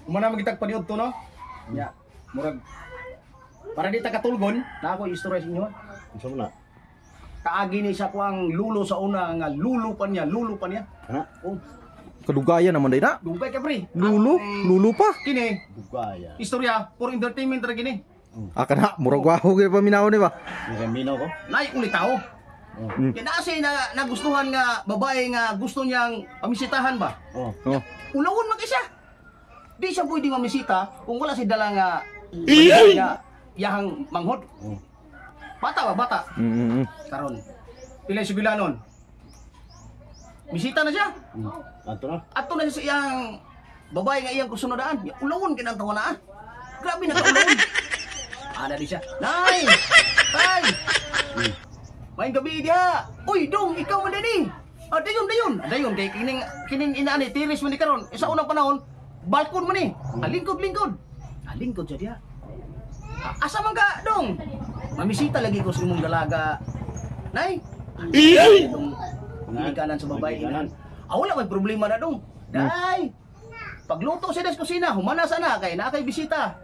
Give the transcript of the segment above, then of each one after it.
Umana magitag paniud to, no? Ya, murag para di ta katulgon, na ako istorya sa inyo. Unsa man na? Kaagi ni sa kuang lulo sa una nga lulo pa niya, lulo pa niya. Ha? Oh, Kadugayan naman day na. dugay ka, pre. Lulo, lulo pa. Kini, Dugaya. istorya for entertainment ra kini. Ah, kana murag waho gyud paminaw ni ba. Nakaminaw ko. Nay uli tao. Oh. Kaya naa siya na nagustuhan nga babae nga gusto niyang pamisitahan ba? Oh. Oh. Ulawon man kay siya. Di siya pwede mamisita kung wala siya dala nga nga yahang manghod. Oh. Bata ba bata? Karon. Pilay sugilanon. Misita na siya. Ato na. Ato na siya sa iyang babae nga iyang kusunodaan. Ulawon kay nang tawa na ah. Grabe na kaulawon. Ana di siya. Nay! Tay! Maayong gabi diha. Uy, dong, ikaw man din eh. Ah, dayon, dayon. Ah, dayon kay kining kining ina ni tiris man ni karon. Eh, sa unang panahon, balkon man ni. Ah, lingkod, lingkod. Ah, lingkod siya diha. Ah, asa man ka, dong? Mamisita lagi ko sa imong dalaga. Nay. Itong ginikanan sa babae. Ginikanan. Ah, wala may problema na dong. Day. Pagluto siya sa kusina, humana sana kay naa kay bisita.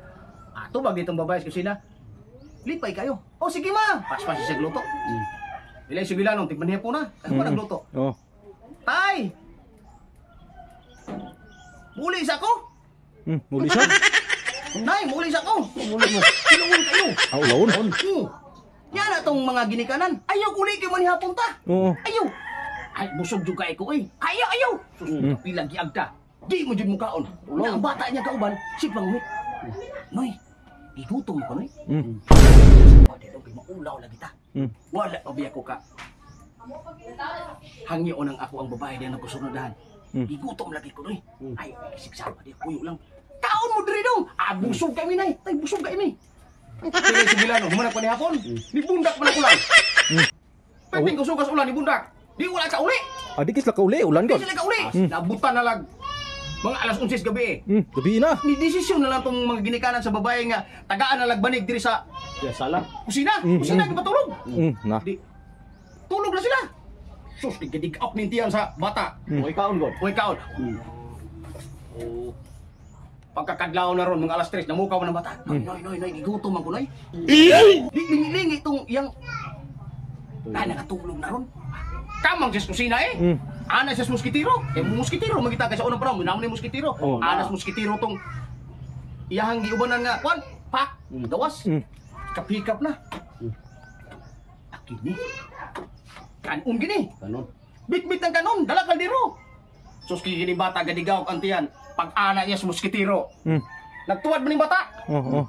Ah, tubag ditong babae sa kusina. Lipay kayo. O sige ma, paspas siya sa luto. Ilay sugilanon, tigman niya po na. Ano ba nagluto? Oh. Tay! Muli sa ako! Muli siya. Nay, muli sa ako! Muli mo. Iluon kayo! Ah, ulawon. Yan na tong mga ginikanan. Ayaw uli kayo manihapon ta. Oo. Ayaw! Ay, busog jud kay ko eh. Ayaw, ayaw! Sus, bilang giagda. Di mo jud mukaon. Na ang bata niya kauban, si Panguhit. Noy, gigutom ko, Noy. Pwede daw kay maulaw lagi ta. Wala pa biya ko ka. Hangyo nang ako ang babae diyan nagkusunodan. Gigutom lagi ko, Noy. Ay, kisigsa pa di kuyo lang. Kaon mo diri dong. Ah, busog kami nay. Tay busog kami. Pili si Bilano, humanap pa ni hapon. Nibundak man ako lang. Pwedeng kusugas ulan nibundak. Di wala ka uli. Ah, di kisla ka uli, ulan Di gud. sila ka uli. Nabutan na lang. Mga alas 11 gabi eh. Gabi na. Ni desisyon na lang tong mga ginikanan sa babae nga tagaan na lagbanig diri sa Ya sala. kusina. Kusina mm. Patulog. Na. Di tulog na sila. Sus, nagkadig-up nintiyan sa bata. Okay kaon god. Uy, kaon. Oh. Pagkakadlaw na ron, mga alas 3, namukaw ng bata. Noy, noy, noy, noy, gigutom ang kunoy. Di, lingi-lingi itong iyang... Ay, nakatulog na ron. Kamang siya sa kusina eh. Ana siya sa muskitiro. Eh, muskitiro, magita kay sa unang panahon, minamon ni muskitiro. Oh, Ana sa muskitiro tong iyahang giubanan nga, kwan, pak, gawas. Kapikap na. Akin ni. Kanon gini. Kanon. Bitbit ng kanon, dala kaldero. Sus kini bata gadigaw ang tiyan. Pag ana niya sa muskitiro. Nagtuwad man ning bata. Oh.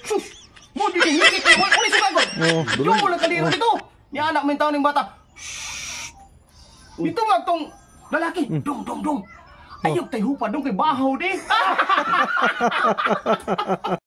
Sus! Mo di hingit kay wala uli sugagod. Oh, dulong. Dulo lang kaldero dito. Ni anak man taon ning bata. Shh! Dito nga tong lalaki. Dong dong dong. Ayok tay hupa dong kay bahaw di.